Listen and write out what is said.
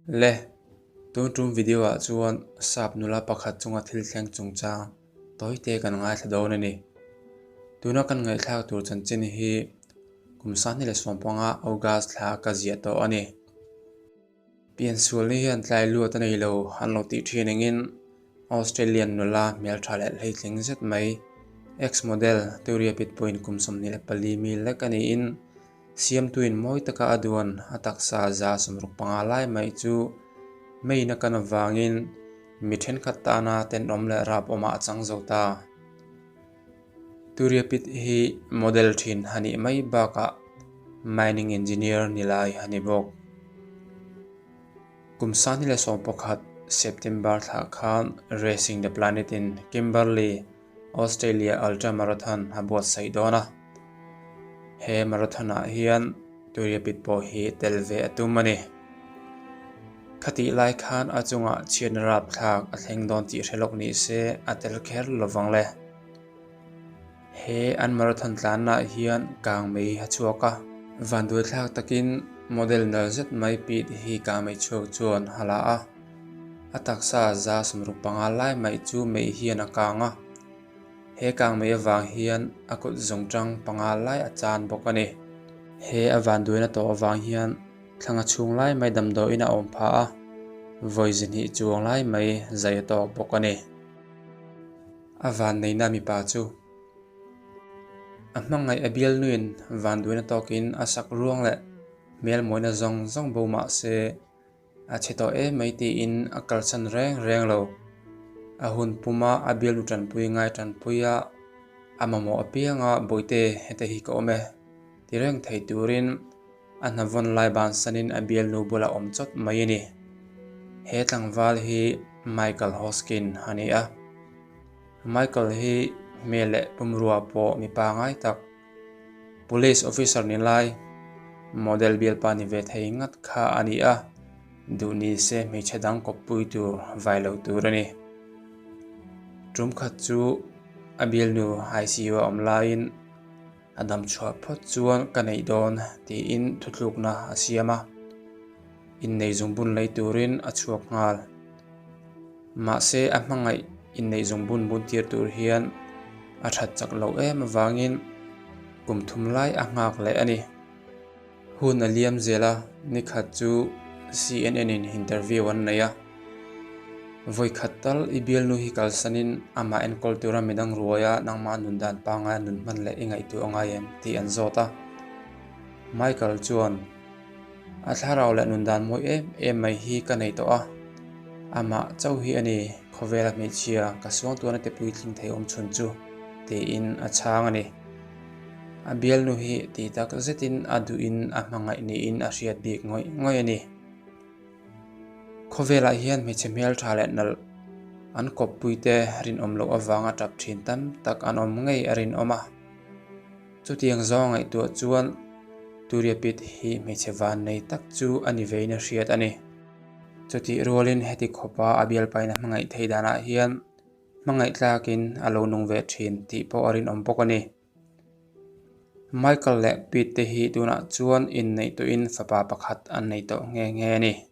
Le, tun tum video ah chuan sap nula pakhat chunga thil thleng chungchang tawite kan ngaithla dawn a ni. Tuna kan ngaihthlak tur chanchin hi kum sangni leh sawmpanga August thla ka ziah tawh a ni. Piansualni hian tlai luat a nei lo an lo tih thin engin Australian nula hmeltha leh hleitling zet mai ex-model Turia Pitpuiin kum 24 mi lek a niin Siamtuin mawi taka a duan a taksa 65 lai mai chu meiin a kan avangin mi thenkhat tana tenawm leh rap awmah a chang zo ta. Turia Pitt hi model thin a nih mai bakah mining engineer ni lai a ni bawk. Kum 2011 September thla khan Racing the Planet in Kimberley, Australia Ultra Marathon a buatsaih dawn a. He marathon-ah hian Tuiriapit pawh hi tel ve a tum a ni. Khatih lai khan a chungah chhiatna rapthlak a thleng dawn tih hre lawk ni se a tel kher lovang le. He an marathon tlannaah hian kangmei a chhuak a. Vanduaithlak takin model nal zet mai Pete hi kangmei chhuak chuan a la a. A taksa 65 lai mai chu mei hian a kang a. He kang mei avang hian a kut zungtang panga lai a chan bawk a ni. He a vanduaina tawh avang hian thlanga chhung lai mai damdawiin a awm phah a, vawi zihnih chuang lai mai zai a tawk bawk a ni. A vanneihna mipa chu a hmangaih a bialnuin vanduaina tawkin a sak ruang leh hmelmawina zawng zawng bo mah se, A chhe tawh em mai tiin a kalsan reng reng lo. A hun puma a bialnu tanpui ngai tanpui a, a mamawh apianga Bawihte heta hi ka awm e ti reng thei turin a hna vawn lai bansanin a bialnu bulah awm chawt mai a ni. He tlangval hi Michael Hoskin a ni a. Michael hi hmel leh pumrua pawh mi pangai tak. Police officer ni lai, model bialpa ni ve thei ngat kha a ni a, duh ni se hmeichhe dang kawppui tur vai lo tur a ni. Tum khat chu a bialnu ICU a awm laiin a dam chhuah phawt chuan ka neih dawn tiin thuthlukna a siam a, inneih zungbun lei turin a chhuak nghal. Mahse a hmangaih inneih zungbun bun tir tur hian a that chak loh em avangin kum thum lai a nghak leh a ni. Hun a liam zel a, nikhat chu CNN in interview an nei a. Vawi khat tal i bialnu hi kalsanin amah enkawl tura midang ruaia nangmah nun dan pangai nun hman leh i ngaihtuah angai em tih an zawt a. Michael chuan. A thlarau leh nun dan mawi em em mai hi ka nei tawh a, amah chauh hi a ni khawvela hmeichhia ka suangtuahna te puitling thei awm chhun chu tiin a chhang a ni. A bialnu hi ti tak zetin a duhin a hmangaih niin a hriat bik ngawih ngawih a ni. Khawvelah hian hmeichhe hmeltha leh nalh an kawppuite rinawm loh avanga tap thin tam tak an awm ngei a rinawm a. Chutiang zawng ngaihtuah chuan Turia Pit hi hmeichhe vannei tak chu a ni vein a hriat a ni. Chutih rualin heti khawpa a bialpaina hmangaih thei danah hian hmangaih tlakin a lo nung ve thin tih pawh a rinawm bawk a ni. Michael leh Pete te hi tunah chuan inneih tawhin fapa pakhat an nei tawh nghe nghe a ni.